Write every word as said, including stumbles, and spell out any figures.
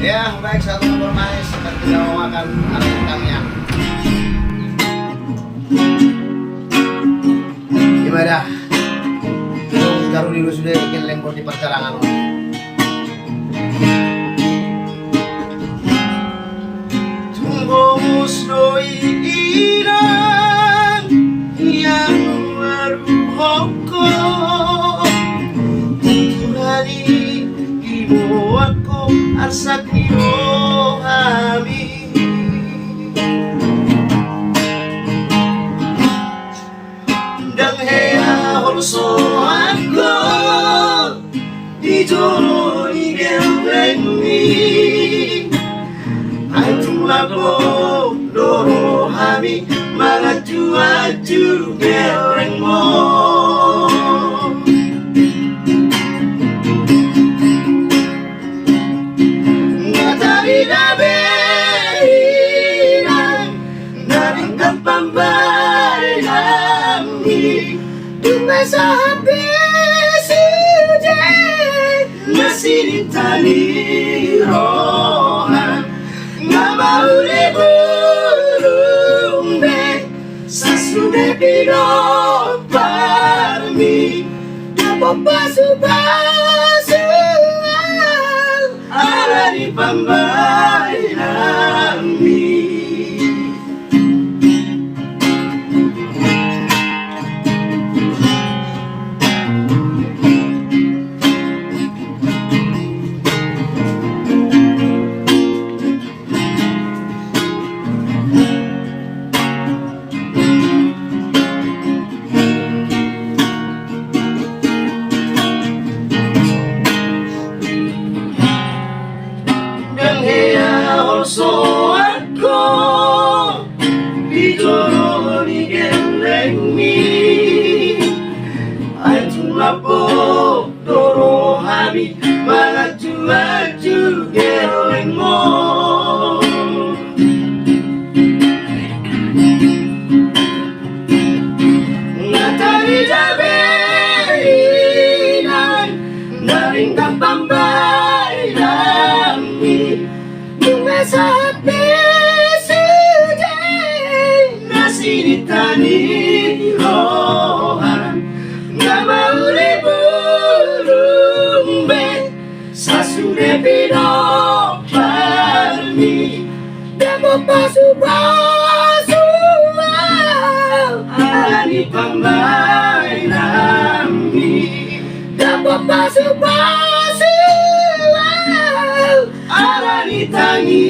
Ya, baik, satu nomor mais, seperti kita makan anak tangiang. Gimana? Taruh di lu sudah, ikan lembor di percarangan. Tung gomos do i inang, ia maruhoko. Tuhan i diboakko arsak ni rohami. Ndang hea holsoanku di jolo ni gerengmi. Ai tung lambok do rohami manganju-anju gerengmu. Nga tarida be inang na denggan pambahenanmi. Dung sahat be sude na sinita ni roha, nga mauli bulung be sasude pinomparmi. Dapot pasu-pasu ala ni pambahenanmi. Ndang hea holsoanku di jolo ni gerengmi. Ai tung lambok do rohami manganju-anju gerengmu. Nga tarida be inang na denggan pambahenanmi. Dung sahat be sude na sinita ni roha, nga mauli bulung be sasude pinomparmi. Dapot pasu-pasu ala ni pambahenanmi. Dapot pasu-pasu ala ni tangi